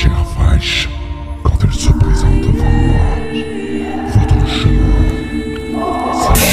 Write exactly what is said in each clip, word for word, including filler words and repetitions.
Quelle rage quand elle se présente devant moi. Votre chemin, c'est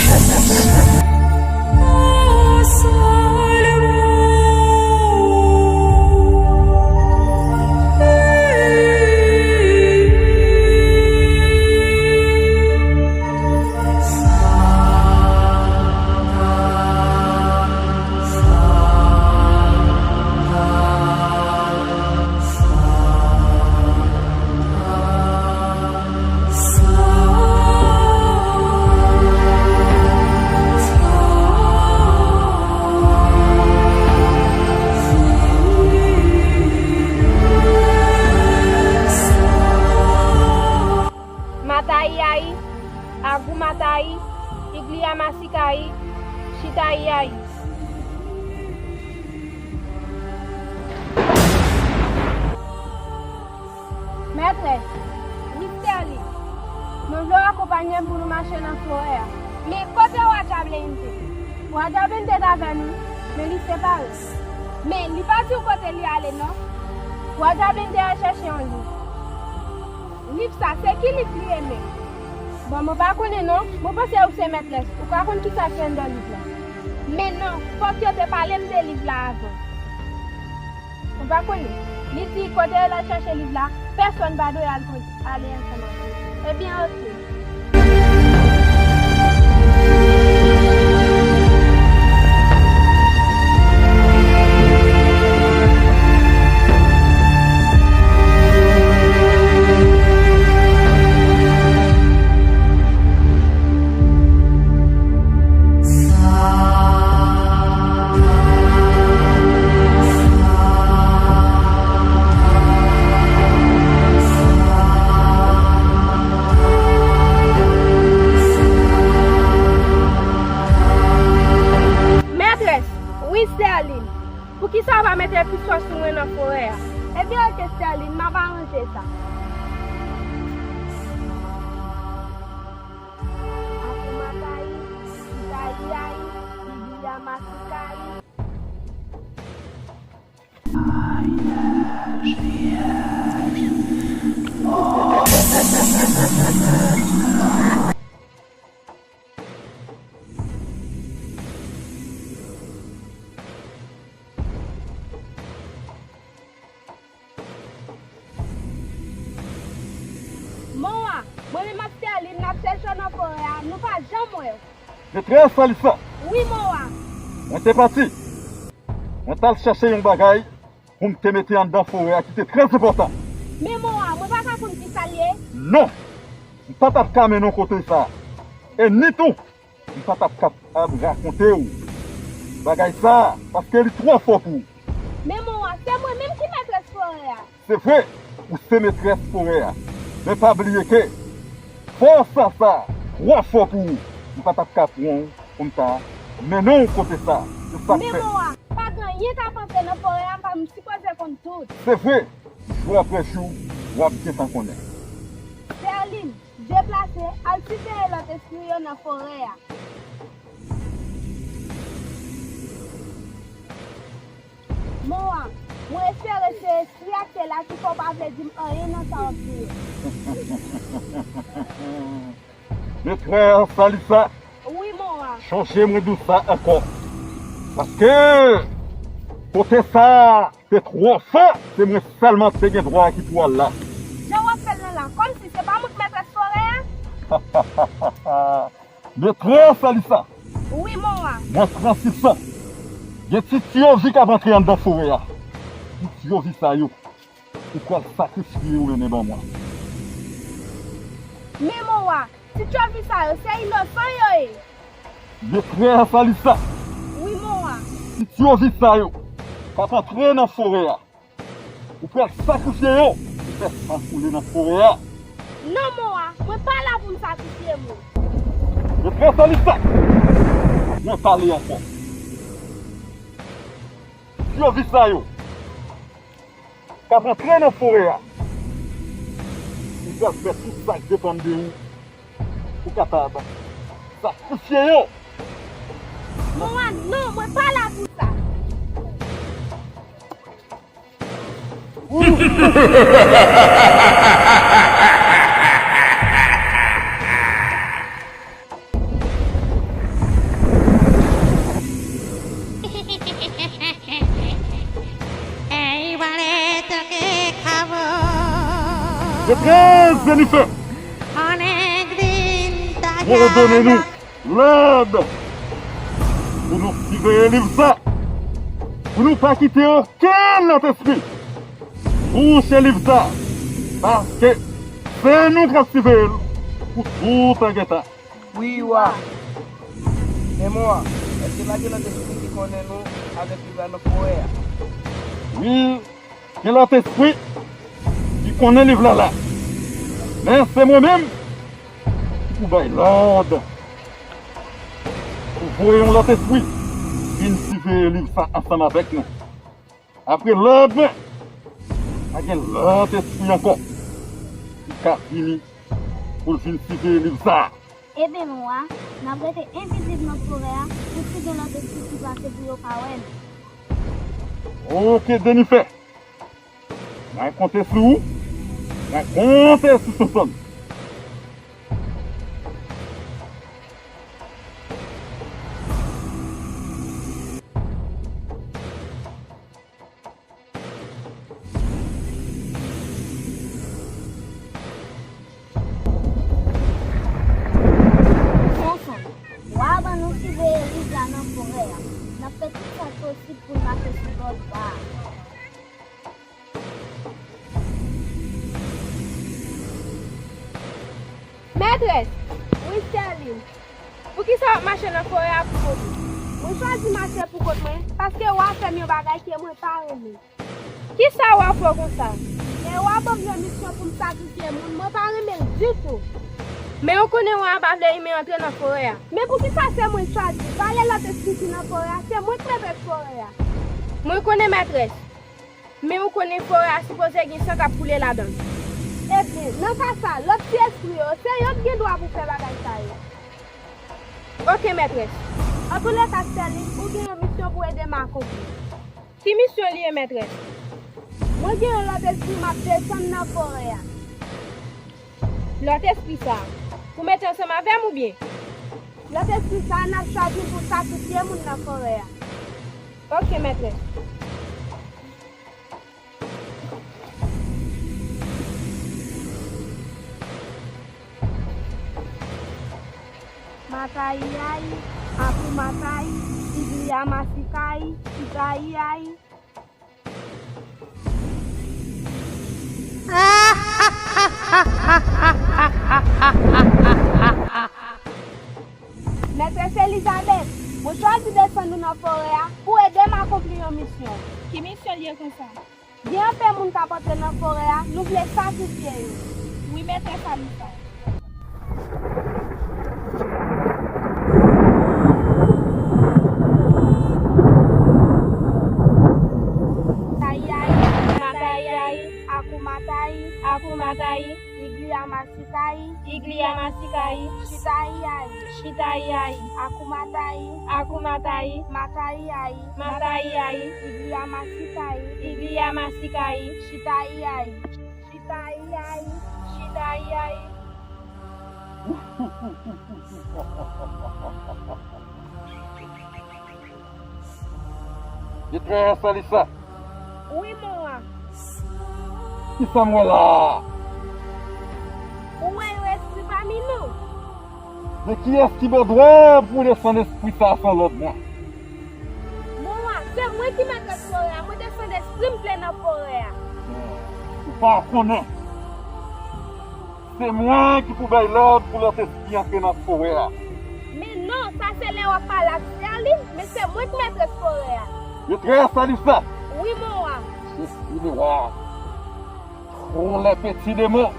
Matayi ayi, Agou Matayi, Iglia Masikayi, Chitayi ayi. Mètrès, wi Sterlin, mwen vle w akonpanye m pou nou mache nan forè a. Men kote Wa Dyablin te? Wa Dyablin te t avè nou, men li separe. Men li pa di w kote li ale non. Wa Dyablin te al chèche yon liv. Liv sa, se ki liv li ye menm? Bon, mwen pa konnen non. Mwen panse ou se mètrès. Ou ka konn kisa ki anndan liv la. Men non, fòk yo te pale m de liv la avan. Ou pa konnen. Li di kote l al chèche liv la, pèsonn pa dwe al konn, ale ansanm avè l. Ebyen, oke. Mètrès, wi Sterlin, poukisa w pa mete pistòl sou mwen nan forè a? Ebyen oke Sterlin, m ap aranje sa. Akoumatayi, Sitayi ayi, Ibiya Masikayi. Mon Wa, mwen menm ak Sterlin n ap chèche w nan forè a, nou pa janm wè w. Mètrès Alisa! Wi, Mon Wa! Mwen te pati. Mwen t al chèche yon bagay pou m te mete anndan forè a ki te trè enpòtan. Men Mon Wa, mwen pa ka konn kisa l ye? Non! M pa t ap ka mennen w kote sa a. E ni tou, m pa t ap kapab rakonte w bagay sa a, paske li twò fò pou ou. Men Mon Wa, se mwen menm ki mètrès forè a. Se vre, ou se mètrès forè a. Men pa bliye ke fòs sa a twò fò pou ou. M pa t ap ka pran w konsa, mennen w kote sa a. Se sa k fè. Men Mon Wa, pa gen anyen k ap antre nan forè a, m pa, m sipoze konn tout. Se vre, jou apre jou, w ap gentan konnen. Sterlin, deplase, al siveye lòt espri yo nan forè a. Mon Wa, mwen espere se espri ak tè la ki fè w pa vle di m anyen nan sa w ap di yo. Mètrès Alisa, wi, Mon Wa, chonje mwen di w sa ankò. Paske kote sa a te twò fò, se mwen sèlman te gen dwa ki pou al la. Jan w ap fè l nan la, kòmsi se pa mwen k mètrès forè a? Mètrès Alisa! Wi, Mon Wa. Mwen pran sisan. Gen ti tyovi k ap antre anndan forè a. Ti tyovi sa yo, ou pral sakrifye yo mennen ban mwen. Men, Mon Wa, ti tyovi sa yo, se inosan yo ye. Mètrès Alisa! Wi, Mon Wa. Ti tyovi sa yo k ap antre nan forè a. Ou pral sakrifye yo pou fè san koule nan forè a. Non, Mon Wa, mwen pa la pou m sakrifye moun. Mètrès Alisa, mwen pale ankò. Tyovi sa yo k ap antre nan forè a, ou pral fè tout sa k depann de ou pou kapab sakrifye yo. Mon Wa, non, mwen pa la pou sa. Detrès, Jennifer! Mwen done nou lòd pou nou siveye liv sa, pou nou pa kite okenn lòt espri touche liv sa, paske se nou k ap siveye l pou toutan gen tan. Wi, wa. Men mwen, èske pa gen lòt espri ki konnen nou avèk liv la nan forè a? Wi, gen lòt espri ki konnen liv la la. Men se mwen menm ki pou bay lòd pou voye yon lòt espri vin siveye liv sa ansanm avèk nou. Apre lòd mwen, pa gen lòt espri ankò ki ka vini pou l vin siveye liv sa a. Ede nou a, n ap rete envizib nan forè a pou si gen lòt espri ki pase pou yo ka wè nou. Oke, Jennifer. Mwen konte sou ou. Mwen konte sou Sonson. Sonson, wa ban nou siveye liv la nan forè a. N ap fè tout sa k posib pou n mache sou lòd wa a. Mètrès! Wi, Sèlin. Poukisa w ap mache nan forè a poukont ou? Mwen chwazi mache poukont mwen paske wa fè m yon bagay ke mwen pa renmen. Kisa wa fè w konsa? Men wa ban m yon misyon pou m sakrifye moun, mwen pa renmen l ditou. Men ou konnen wa pa vle imen antre nan forè a. Men poukisa se mwen k chwazi? Pa gen lòt espri ki nan forè a, se mwen k mètrès forè a. Mwen konnen, Mètrès. Men ou konnen forè a sipoze gen san k ap koule ladan l. Ebyen, nan ka sa, lòt ti espri yo, se yo k gen dwa pou fè bagay sa yo. Oke, Mètrès. Antouleka, Sèlin, ou gen yon misyon pou ede m akonpli. Ki misyon li ye, Mètrès? Mwen gen yon lòt espri m ap desann nan forè a. Lòt espri sa a, pou mete ansanm avè m oubyen? Lòt espri sa a, n ap chwazi l pou sakrifye moun nan forè a. Oke, Mètrès. Matayiyay, akou matay, igliya masikay, chitayiyay. Mètrès Elizabeth, mwen chwazi desann nou nan forè a pou ede m akonpli yon misyon. Ki misyon l ye konsa? Gen anpil moun k ap antre nan forè a, nou vle sakrifye yo. Wi, Mètrès Alisa. Matayay, matayay, akumatay, akumatay, igliyamasikai, igliyamasikai, chitayay, chitayay, akumatay, akumatay, matayay, matayay, igliyamasikai, igliyamasikai, chitayay. Chitayay, chitayay. Mètrès Alisa. Wi, mon wa. Kisa m wè la a? Ou wè yon espri pami nou? Men kiyès ki ban dwa pou desann espri sa a san lòd mwen? Mon wa, se mwen ki mètrès forè a, mwen desann espri m vle nan forè a. Ou pa konnen. Se mwen ki pou bay lòd pou lòt espri antre nan forè a. Men non, sa se lè w ap pale ak Sèlin, men se mwen ki mètrès forè a. Mètrès Alisa. Wi, mon wa. Espri nwa. Trolè peti demon.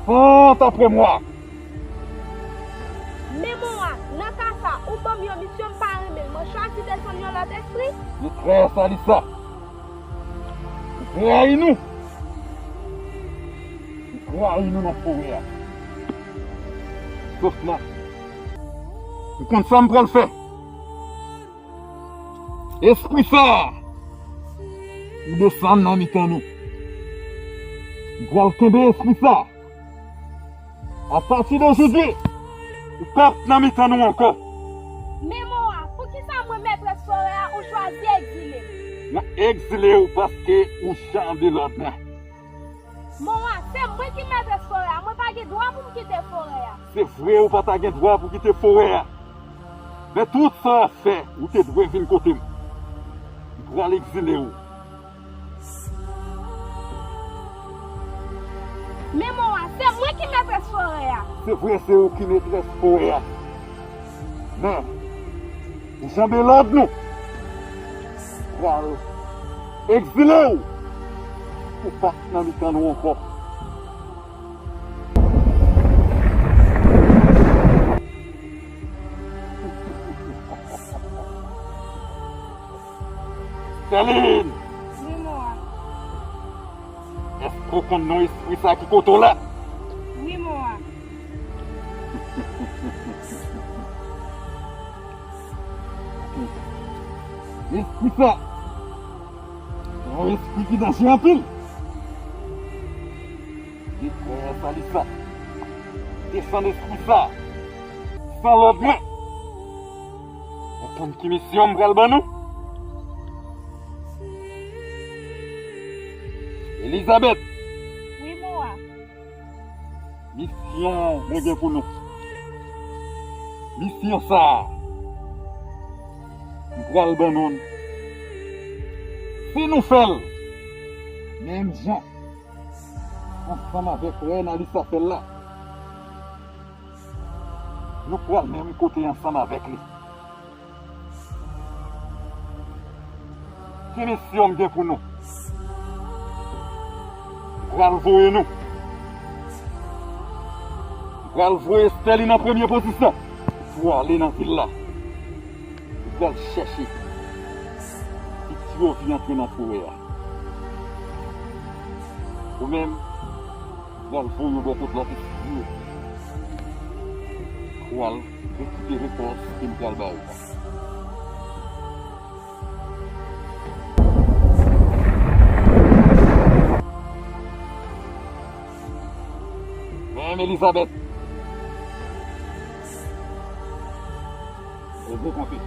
Sot apre mwa. Men mon wa, nan ka sa, ou ban m yon misyon m pa renmen l, mwen chwazi desann yon lòt espri. Mètrès Alisa, ou trayi nou. Ou trayi nou nan forè a. Sofna, ou konn sa m pral fè? Espri sa a, Ou desann nan mitan nou. M pral kenbe espri sa. Apati de jodi, ou p ap nan mitan nou ankò. Men Mowa, poukisa mwen, mètrès forè a, ou chwazi egzile m? Mwen egzile w paske ou janbe lòd mwen. Mowa, se mwen ki mètrès forè a, mwen pa gen dwa pou m kite forè a. Se vre, ou pa ta gen dwa pou kite forè a. Men tout sa w ap fè, ou te dwe vin kote m. M pral egzile w. Men Mowa, se mwen ki mètrès forè a. Se vre, se ou ki mètrès forè a. Men, ou janbe lòd nou. Pral egzile w. Ou pa nan mitan nou ankò. Sèlin! Wi, Mowa. Èske w konn non espri sa ki kote w la? Wi, Mowa. Espri sa, se yon espri ki danje anpil. Li kwè Salisa. Desann espri sa. San lòd mwen. Ou konn ki misyon m pral ban nou? Elizabeth. Wi, Mowa. Misyon mwen gen pou nou. Misyon sa a, m pral ban nou l. Si nou fè l, menm jan ansanm avèk rèn Alisa fè l la, nou pral menm kote ansanm avèk li. Ki misyon m gen pou nou? M pral voye nou. M pral voye Sèlin an premye pozisyon pou ale nan vil la. M pral chèche pitit yo vin antre nan forè a. Ou menm, pral voye w bò kot lòt espri yo. Pral rekipere fòs ke m pral ba ou. Menm Elizabeth. Leve kanpe.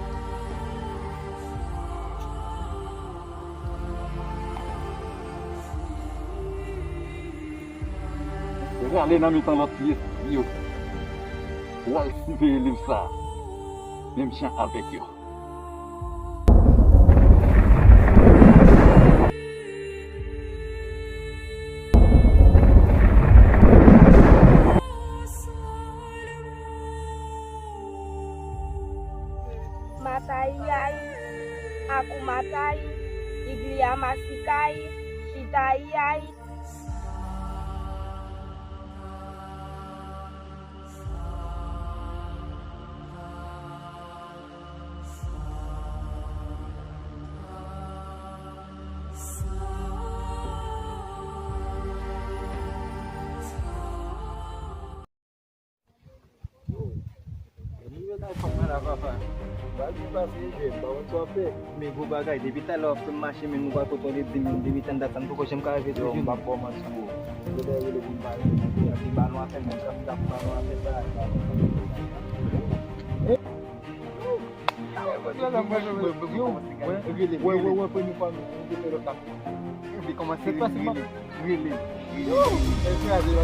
Rale nan mitan lòt ti espri yo. W al siveye liv sa a, menm jan avèk yo. Matayay, Akumatay, Igliyamasikai, Chitayay. Moun yo kay fòk mwen la, papa. Bagay ki pase, jwe, m pa konn sa w ap fè. Men gwo bagay, depi talè w ap fè m mache, men nou pa kontwole di m, depi tann dat sa, m poko janm ka rive sou jenou. Yo, m p ap ba w manti, bro. Yo dèyè rele pou m pale, epi balon afè, men trafik ap balon afè sa, e balon afè. Yo, wè, wè, wè, wè, premye fwa nou, nou te fè lòt la. Epi kòmanse rele, rele, rele. Yo, mwen eseye rele,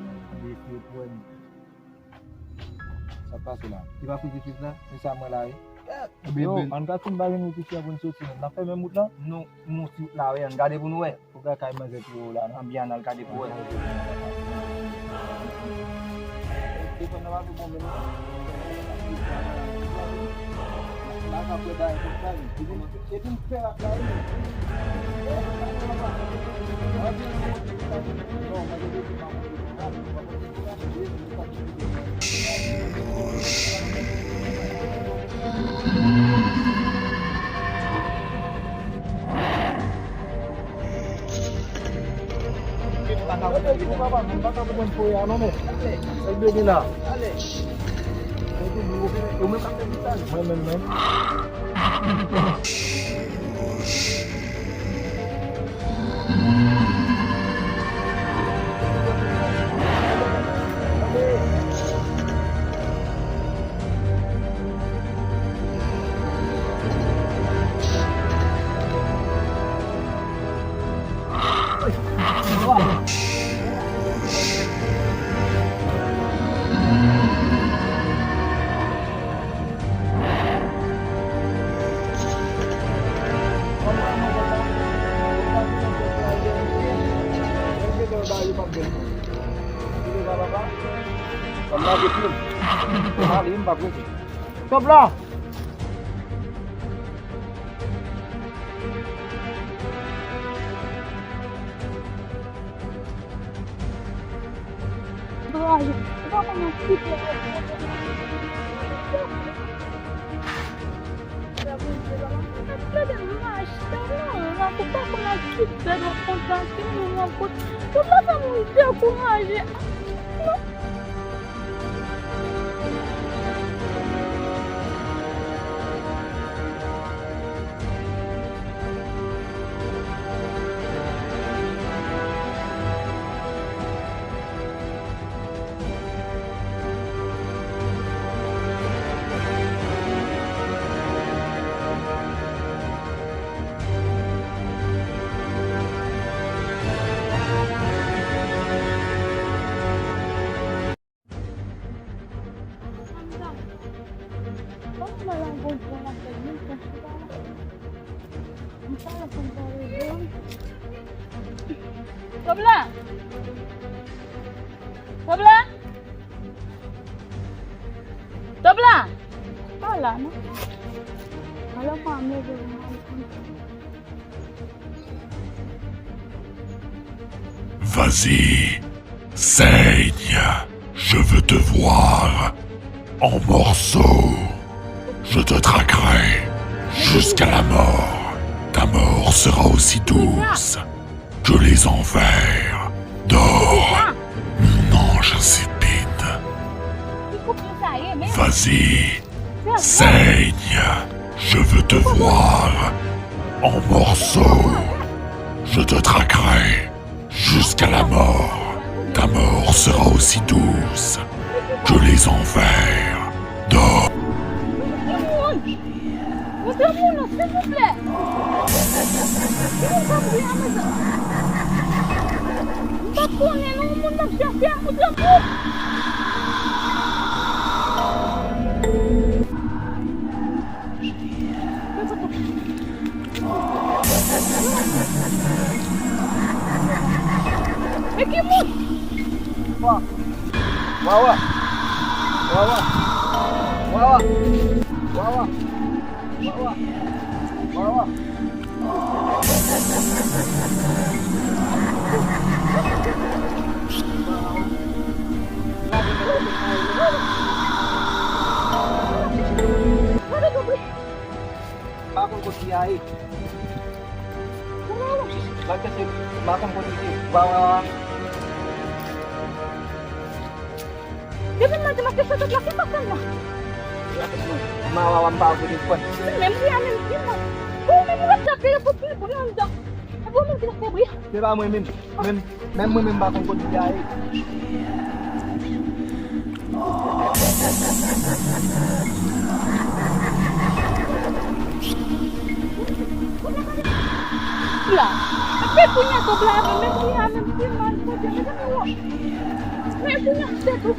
men. Li eseye pou wè m. Sa k pase la? Li pa fouti swiv la? Se sa mwen la, wi. Yo, ann gad si n pa jwenn wout isi a pou n soti, non. N ap fè menm wout la? Nou, nou sou wout la, wi. Ann gade pou nou wè. Fò gade kay manzè pi wo la, non. Ann byen al gade pou wè. Defann nan pa pi bon, men non. Bagay ap fè bagay konsa, wi. Epi m fè rap la, wi. Ou menm k ap fè visaj. Mwen menm menm. Stop la! Bravo. Ou pa konnen ki pè. Ou pa konnen ki pè, ou konn sa ki moun nan kote. Tout la fè moun dekouraje. Tobla! Tobla! Tobla! Pa la, non. Alò, pa m leve, m al konn. Vas-y, saigne, je veux te voir en morceaux. Je te traquerai jusqu'à la mort. Ta mort sera aussi douce que les enfers. Dors, mon ange insipide. Vas-y, saigne, je veux te voir en morceaux. Je te traquerai jusqu'à la mort. Ta mort sera aussi douce que les enfers. Dors. Montre moun non, silvouplè. Silvouplè, mezanmi. M pa konnen non, moun nan chèche a, montre moun. E ki moun? Wa, wa. Wa, wa. Wa, wa. Wa, wa. Wa, wa. Wa, wa. Pa konn kote li a ye. Mwen chèche, m pa konn kote li ye. Wa, wa, wa. Depi m mande m ap chèche tout la, ki pa fè m la? Ma, wa, wa, m pa vle kwè. Menm ri a menm ri, man. Ou menm ou ap tape yo pou pi bon anndan. Epi ou menm ki ta fè bri. Se pa mwen menm. Menm, menm mwen menm m pa konn kote li a ye. La. Epi kounye a, Tobla, menm kounye a, menm pi mal, Bondye, mezanmi, wo. Men kounye a, se tou.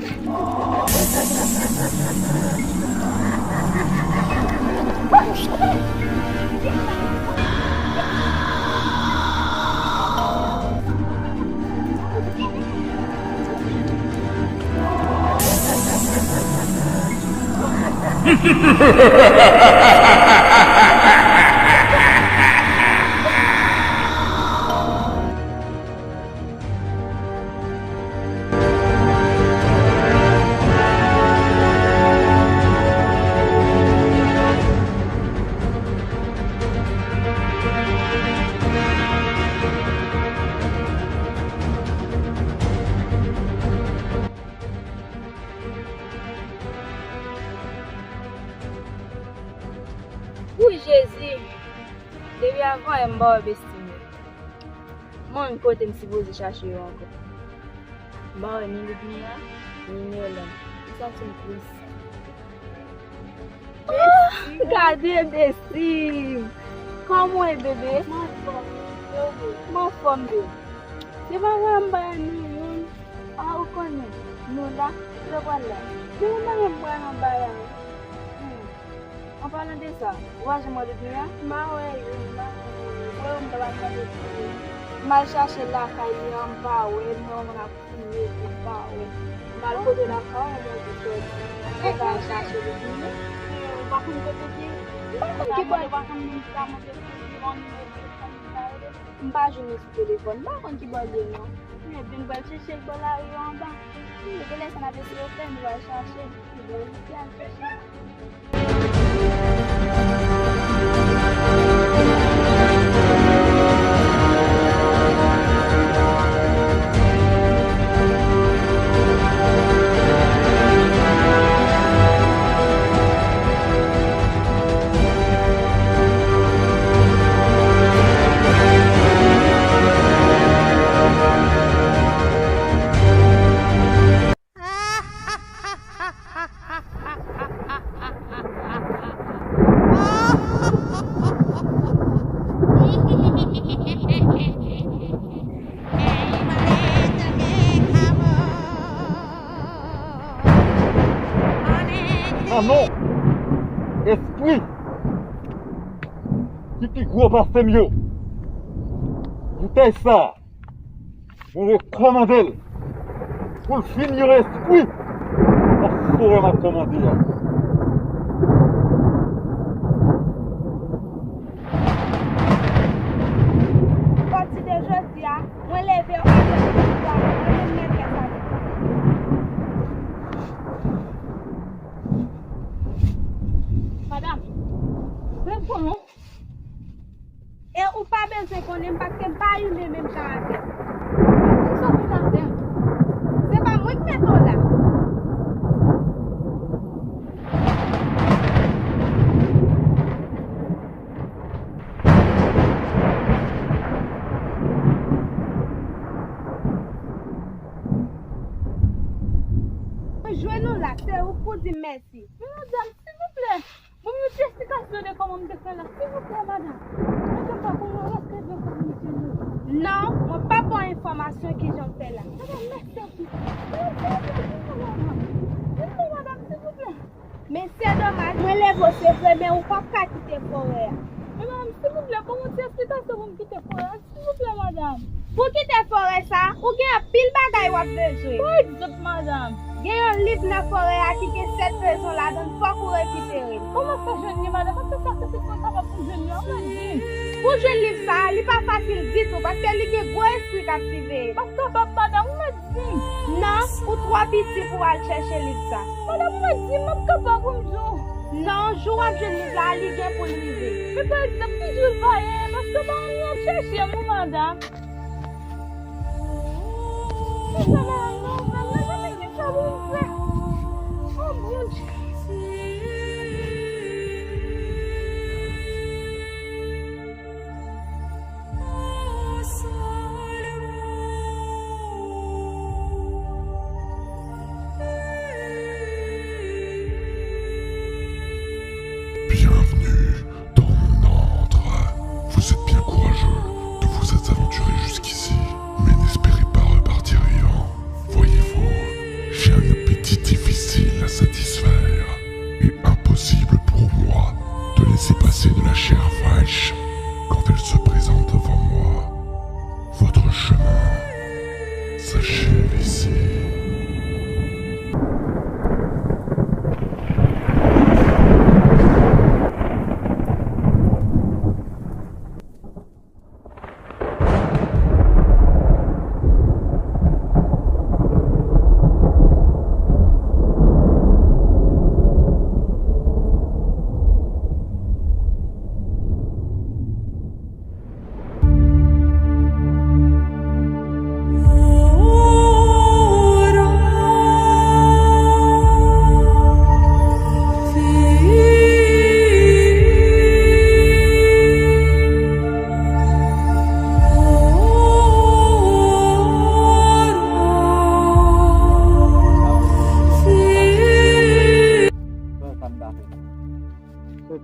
Wi, Jezi! Depi avan yè m pa wè besti m yo. Mwen menm kote m sipoze chache yo ankò. M pa wè ni Ludmila, ni Niolan. M santi m tris. Oh, gade besti m! Kòman w ye, bebe? M anfòm, e ou menm? M anfòm, bebe. Se pa vre m pa wè nou youn. A, ou konnen, nou la, nou pral la. Men mwen menm m pral anba la. Hmm. An palan de sa, ou pa janm wè Ludmila? M pa wè l, m pa wè l. Mwen menm m t ap mande pou li. M al chache l lakay li an, m pa wè l, non, m ap fouye, m pa wè l. M al kote lakay ou, mwen di sòti. Mwen t al chache Ludmila. Ou pa konn kote l ye? M pa konn ki bò. Ou pa konn moun ki ta mande pou li, yon nimewo telefòn li ta rele? M pa jwenn li sou telefòn, m pa konn ki bò l ye non. Ebyen, nou pral chèche l bò lari yo anba. Wi, genlè sa n ap eseye fè, nou pral chache l. Ebyen, ann al chèche l. Ah non! Espri ki pi gwo pase m yo. Boutèy sa a, mwen rekòmande l pou l fin yon espri nan forè m ap kòmande a. Pati de jodi a, mwen leve avèk pouvwa mwen, mwen menm mètrès avèk. Madanm, mwen konnen. E ou pa bezwen konnen m paske m pa imen menm jan avè w. Kisa w vin avè m? Se pa mwen k mete w la. Mwen jwenn ou la, se ou k pou di m mèsi. Men madanm, silvouplè, ban m yon ti esplikasyon de kòman m te fè la, silvouplè, madanm. Mwen te pa konnen, ou pa ka di m kòman m te ye. Non, mwen p ap ba w enfòmasyon kijan m fè la. Madanm, mèsi anpil. Mèsi anpil, di m non, madanm. Di m non, madanm, silvouplè. Men se domaj, mwen leve w se vre, men ou p ap ka kite forè a. Men madanm, silvouplè, ban m yon ti esplikasyon pou m kite forè a, silvouplè, madanm. Pou kite forè sa a, ou gen anpil bagay w ap bezwen. Pa egzanp, madanm. Gen yon liv nan forè a ki gen sèt rezon ladan l, fòk ou rekipere l. Kòman fè jwenn li, madanm? Paske sa se tout mwen kapab pou jwenn li an, mwen di. Pou jwenn liv sa a, li pa fasil ditou, paske li gen gwo espri k ap siveye. M ap kapab, madanm, ou mèt di m. Non, ou twò piti pou w al chèche liv sa. Madanm, ou mèt di m, m ap kapab, ou m di w. Non, jou w ap jwenn liv la, li gen pou l rive. Men pa egzanp, ki jou l va ye? Paske pa anyen ap chèche m, wi, madanm. Kisa madanm nan fè m la? Zanmi, kisa pou m fè? O Bondye! Bienvenue dans mon antre. Vous êtes bien courageux de vous être aventuré jusqu'ici, mais n'espérez pas repartir vivant. Voyez-vous, j'ai un appétit difficile à satisfaire et impossible pour moi de laisser passer de la chair fraîche quand elle se présente devant moi. Votre chemin s'achève ici.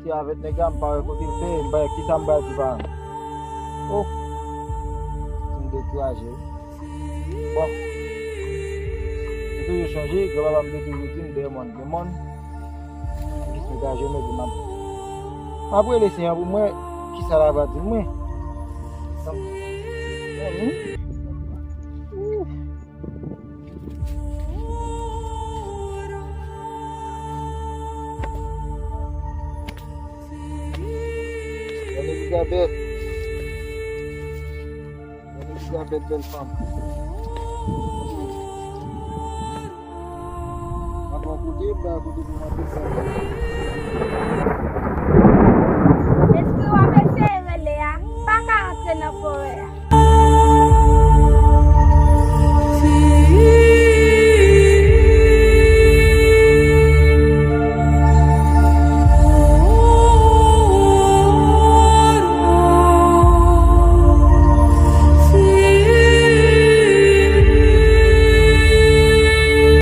Ki avèk nèg la, m pa wè kote l te, m pa wè kisa m pral di paran m. Oh, m dekouraje wi. Bon, m toujou chonje, granpapa m te toujou di m dèyè mòn gen mòn. M jis degaje m epi m ap, m ap rele Senyè pou m wè kisa l ap di mwen. Bèl Elizabeth. Bèl Elizabeth, bèl fanm. Mwen pa kote, mwen pa kote pou mwen te fè.